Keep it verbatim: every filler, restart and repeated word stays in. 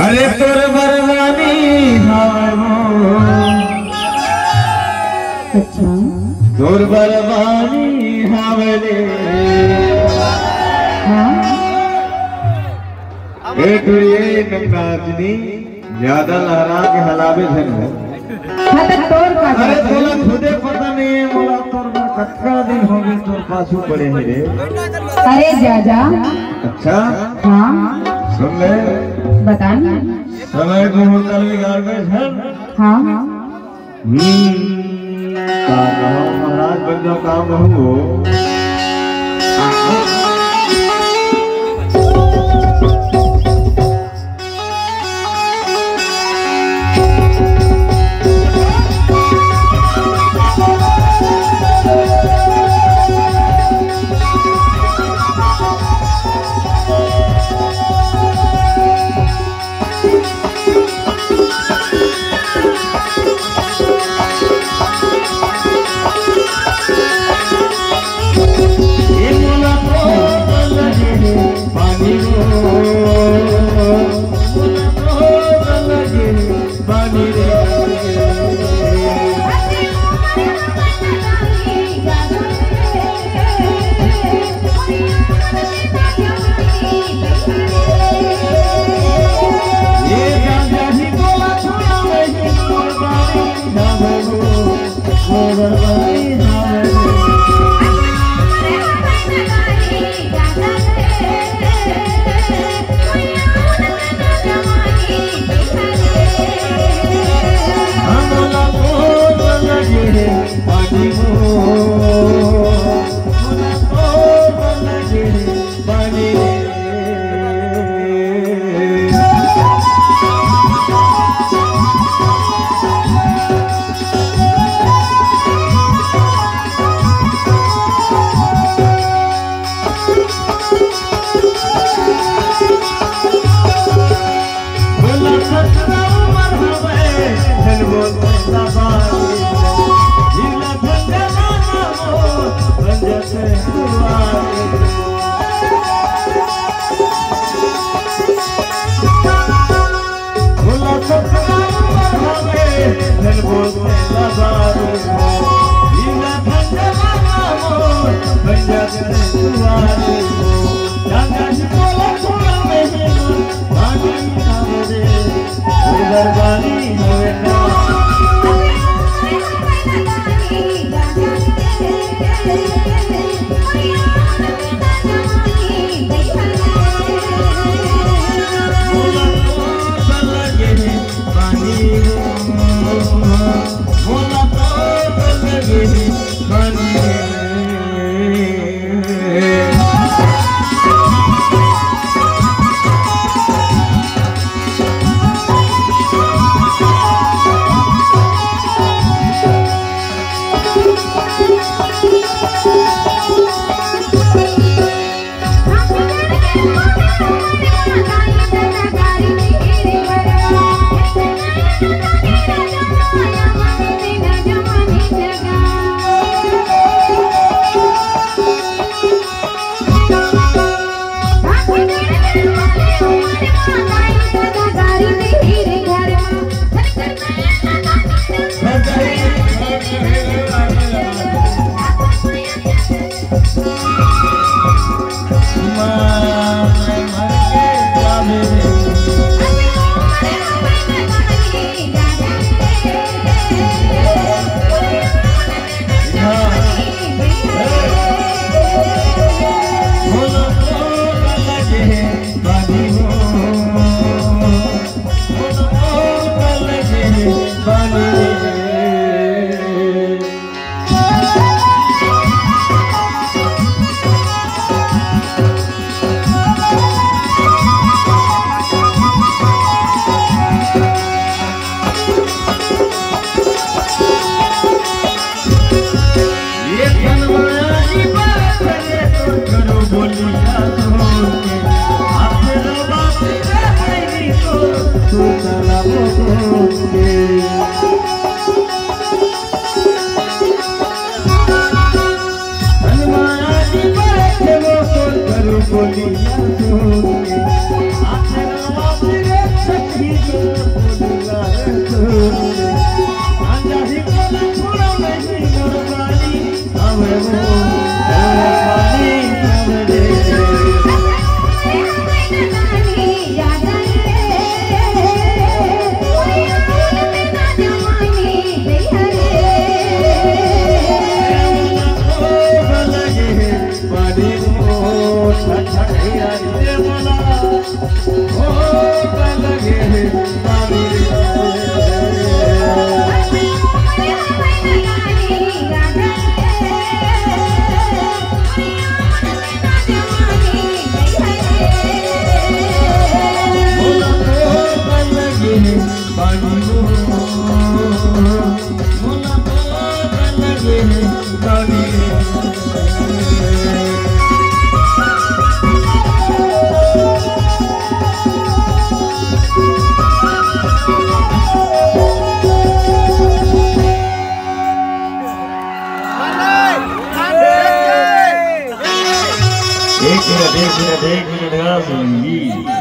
अरे तोर बरवानी हवे वो। अच्छा। तोर बरवानी हवे रे। हाँ। ए टुरी, ए नंगाजनी, ज्यादा लहरा के हलावे झन हो। हाँ, तो तोर का अरे जाथे? तोला खुदे पता नहीं है, मोला तोर बर कतका दिन हो गए, तोर पाछू पड़े हैं रे। अरे जा जा। अच्छा? हाँ। सुन ले। बता ना। समय को हम कल बिगाड़ गए झन। हाँ। हम्म, का कहूँ महाराज, बन जाओ काम रहू हो। एक मिनट, एक मिनट, एक मिनट, हाँ, संगीत।